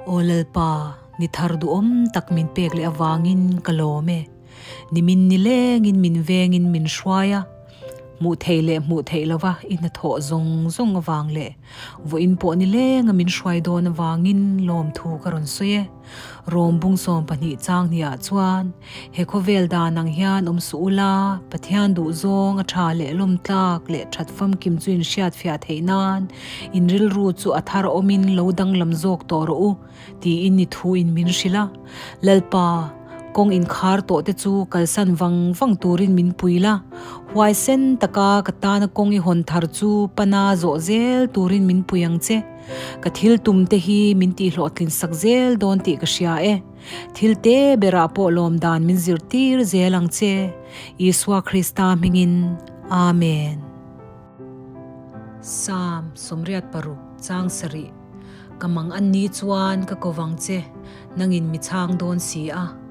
Aw Lalpa, ni thar duhawm tak min pek leh avangin ka lawm e. Nimin nilengin min vengin min hruai a, hmuh theih leh hmuh theih lova i hnathawh zawng zawng avang leh vawiin pawh nilenga min hruai dawn avangin lawmthu ka rawn sawi e. Rawm bung 12 chang hniah chuan he khawvel dan ang hian awm suh ula, Pathian duhzawng a tha leh lawm tlak leh that famkim chu in hriatfiah theih nan in rilru chu a thar awmin lo danglam zawk tawh rawh u tiin i thu in min hrilh a. Lalpa, kawng inkhar tawh te chu kalsan vang vang turin min pui la, huaisen taka ka tana kawng i hawn thar chu pana zawh zel turin min pui ang che. Ka thil tum te hi min tihhlawhtlin sak zel dawn tih ka hria e. Thil te berah pawh lawm dan min zirtir zel ang che. Isua Krista hmingin. Amen. Psalm 86 chang sarih Ka mang an ni chuan ka ko vang che, nangin mi chhang dawn si a.